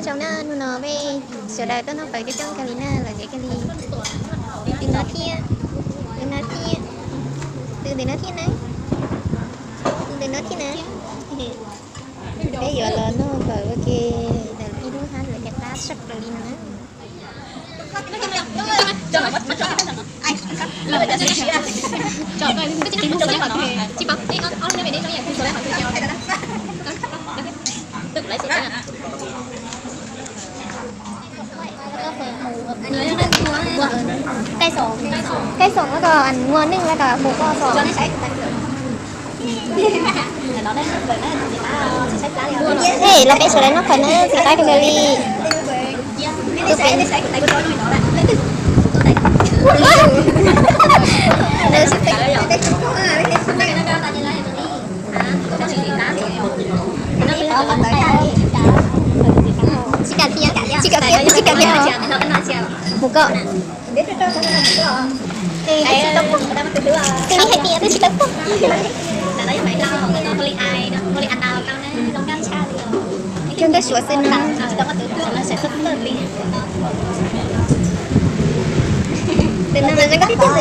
Zoo na, hnub no peb sawv daws tuaj noj fawm coob coob kawg li na, lom zem kawg li. Tus no thiab, tus no thiab, tus ntawm no thiab na, tus ntawm no thiab na. Peb yuav los noj fawm ua ke ntawm ib lub hab lawm tias qab sab plaws li no na. Cai xoom, cai xoom no kom muag neej no kom mus koj xoom. Hej, los peb sawv daws noj fawm na, txiv qab kawg nkaus li. Tus pem, tsis kam thiab, tsis kam thiab, tsis kam thiab. Mus koj. Twb hais tias twb tsis tau pom. Cog nkaj suav xwb no. Tus no mas zoo nkauj tib tug,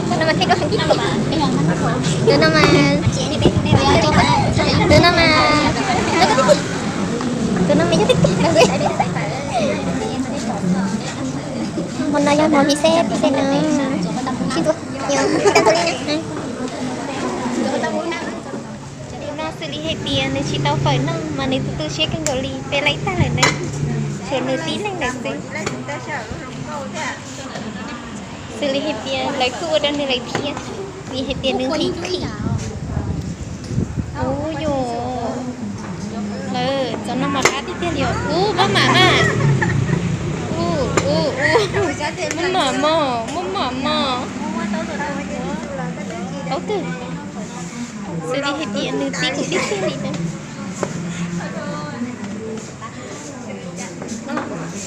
tus no mas thiaj koj heev tib tug. Tus no mas, tus no mas, tus no mas yog tib tug. Hmo no yog hmo mi xeb tib xeb no. Sib ntua, yog tag tug li na. Tus no xws li hais tias nws tsis tau fawm noj mas nws tu tu siab kawg nkaus li, peb laij tag lawm na, tshuav nws tib leeg lawm xwb. Xws li hais tias lawv kuj ua rau nws lawm thiab, vim hais tias nws nqhis nqhis. Ub yus, lawv cov no mas qab tiag tiag li os. Ub, maj mam na. Ub, ub, ub, muab mam mog, muab mam mog. Tau twg. Xws li hais tias nws txi kuv tib txig li ntawd.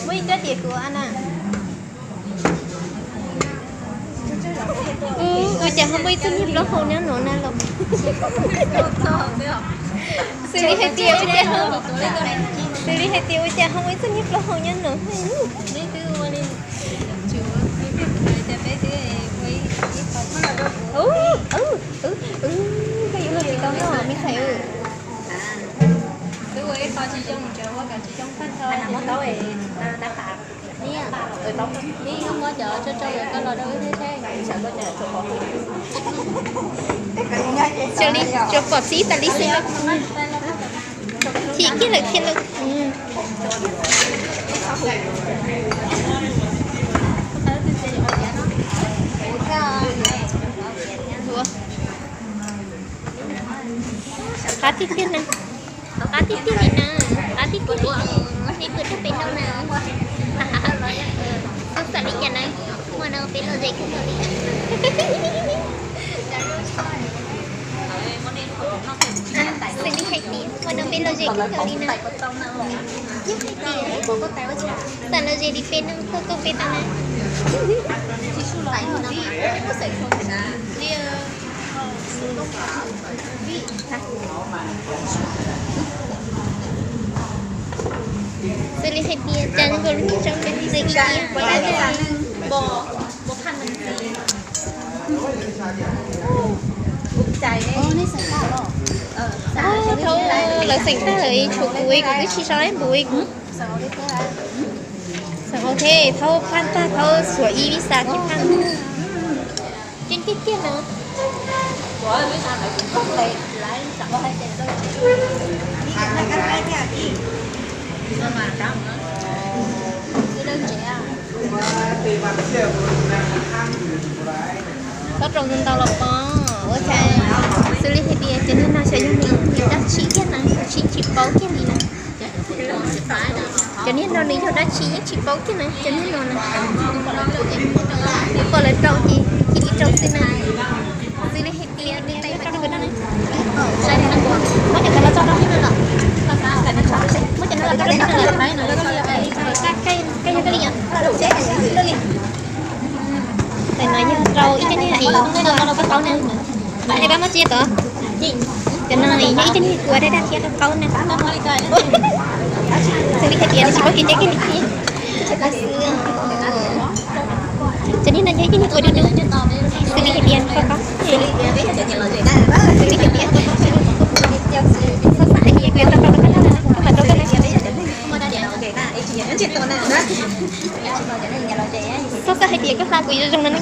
Muaj ib kab tias kuv a na. Ua cas ho muaj ib txoj niag plaub hau nyob no na los? Xws li hais tias ua cas ho, xws li hais tias ua cas ho muaj ib txoj niag plaub hau nyob no. Koj yuav luag tsis tau noj me ntxhais. Cov li tsuas pom txib tas li xwb. Chim kiag lawm thiab lawm. Qab tiag tiag na, qab tiag tiag li na, qab tiag tiag li. Nej pw rau peb noj na. Xav li cas na, hmo no peb lom zem kawg nkaus li. Xws li hais tias hmo no peb lom zem kawg nkaus li na. Yog hais tias xav lom zem li peb no tuaj koom peb tau na. Xws li hais tias cas zoo nkaus lub niag tsob ntawd xws li tias thaum lawv xeem tag lawm tshuav kuv, kuv twb tsis sau lab npus. Xeem ok, thaub phaj tag thaub xuas ib vij xas thiab phaj. Ceeb tiag tiag na. Tau rau ntau los pom ua cas xws li hais tias cov niag no xyov yog nws dab tsi kiag na, tsis tsis paub kiag li na. Cov niag no nws yog dab tsi yeej tsis paub kiag na, cov niag no na. Nws pom lawv rau ces cia li rau xwb na. Xws li hais tias nws rau rau na. Muab cov ntawd los tso rau thiab no los. Muab cov no los rau thiab no los. Koj yog koj li yog. Ntawm no yog rau ib cov niag es koj paub na. Es pab muab tso tod. Cov no nyob ib co niag kuv daj daj thiab qaub qaub na. Xws li hais tias nws tsis paub kev cai kev nyiam thiab. Cov niag no nyob ib co niag kuv dub dub. Xws li hais tias nws qaub qaub. Xws li hais tias, xws li hais tias, txhob xav hais tias kuv yuav tau rau koj na, koj mam rau koj na. Txhob xav hais tias koj hla kuv yuav zoo no na.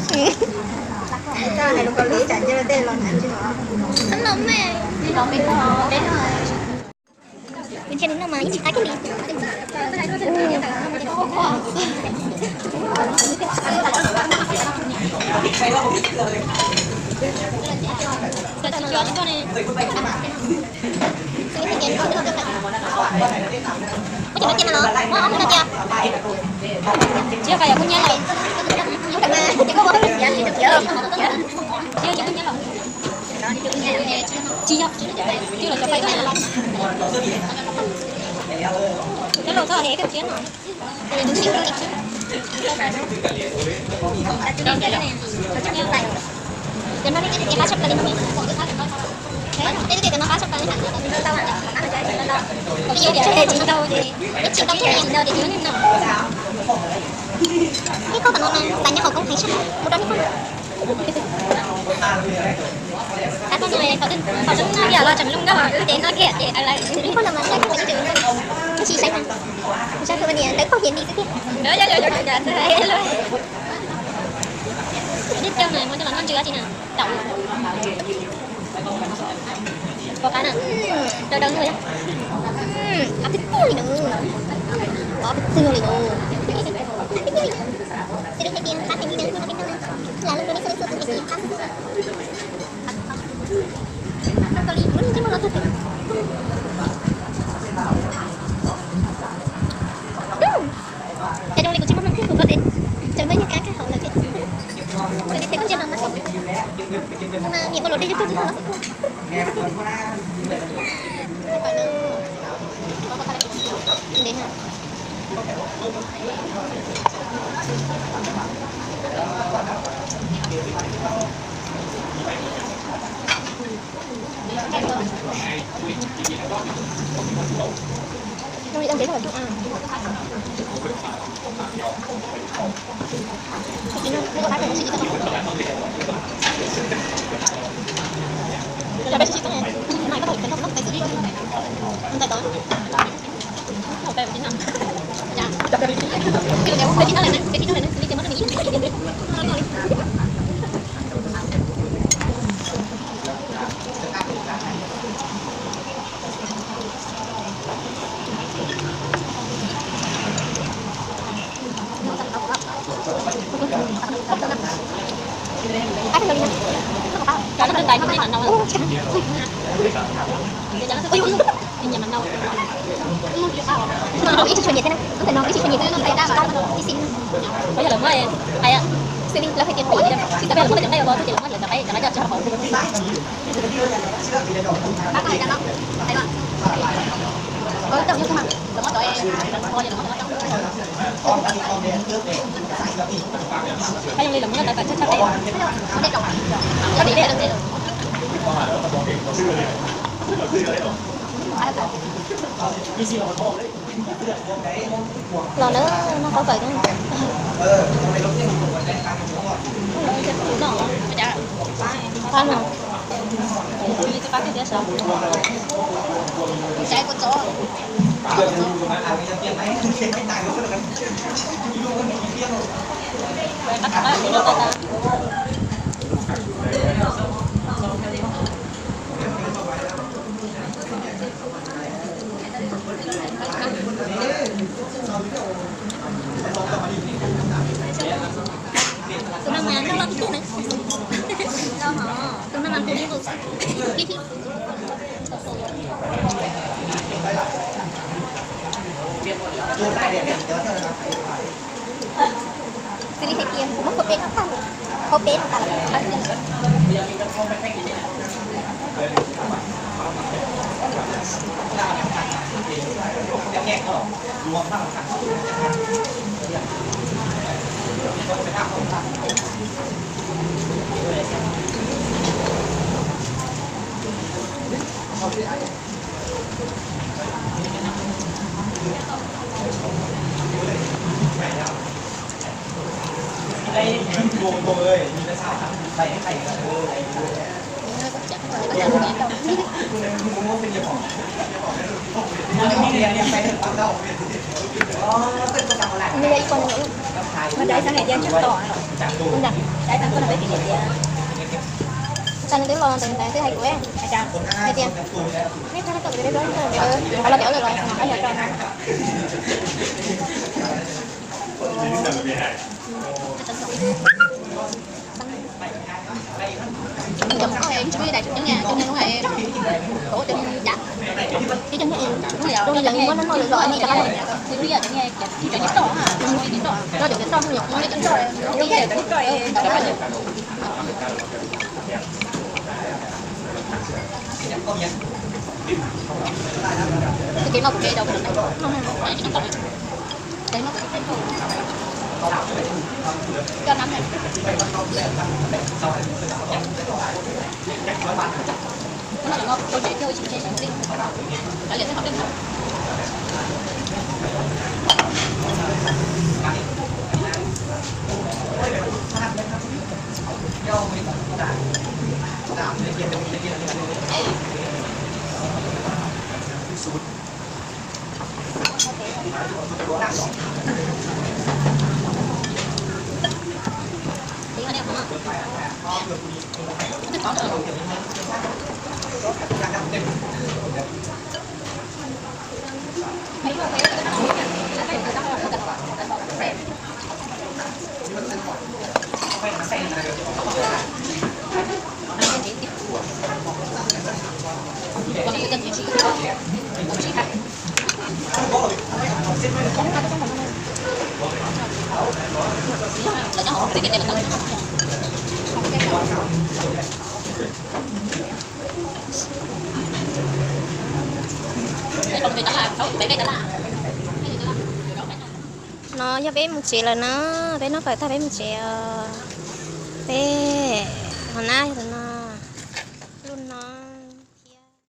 Kuv ntsia nws noj mas yeej tsis qab kiag li. Tsis yog, tsis yog, twb los cov pais no. Cov laus txhob hev koj tsiab no. Cov no qab tshaj plaws li no. Tej cov no qab tshaj plaws li. Tsis tau, tsis tau, tsis tau, tsis tau. Ib qho tom no mas xav nyob hauv koob heev sab mus rau ib qho no. Qab koj no, qhov twg noj kiag los tseem zoo nkauj, wb ces noj kiag ces tawv lawm. Ib qho no mas noj kiag mas yeej tseem zoo nkauj, tab sis saib mas kuv saib kuv niam ntawd khaub hiav li xwb tiag. Dib coj mas muab coj los noj ntsws dab tsi na, tau. Pom qab na, rau rau nug. Qab tiag tiag li no, qab tiag tiag li no. Xws li hais tias qab tiag li no, lam loo rau nej xwb, xwb hais tias qab xwb xwb. Zoo nkaus li muab ntsej muag los txog. Ces zoo li kuv tsis muaj hmoo thiab, kuv koj tes tseem muaj ib nyuag kab kab hauv lawm thiab. Kuv tes koj ntsia no mas, mas niam koj los dej yuav tuaj tsis tau los xwb. Ib tug tshuav nyias thiab na, ib tug tshuav nyias thiab, ib xim. Xws li lawv hais tias qhuam, tsis tau, lawv muab lawv cov nqaij ua, tsis lawv muab lawv cov nqaij, cov nqaij coj tsis haum. Los na, noj qhov kawm no. Qab no. Tus no mas noj loj tiag tiag na. Tus no mas nqus li nqus li thiab. Xws li hais tias kuv muab khau peb no tag, khau peb no tas lawm. Ib qho no, ib qho no peb kis tias, ib qho no twb los ntawd twb hais kuv hais tias, neb txhob tau, qhov los tias los No yog peb mus tsev lawm na, peb noj fawm tag peb mus tsev os. Peb ho nab no.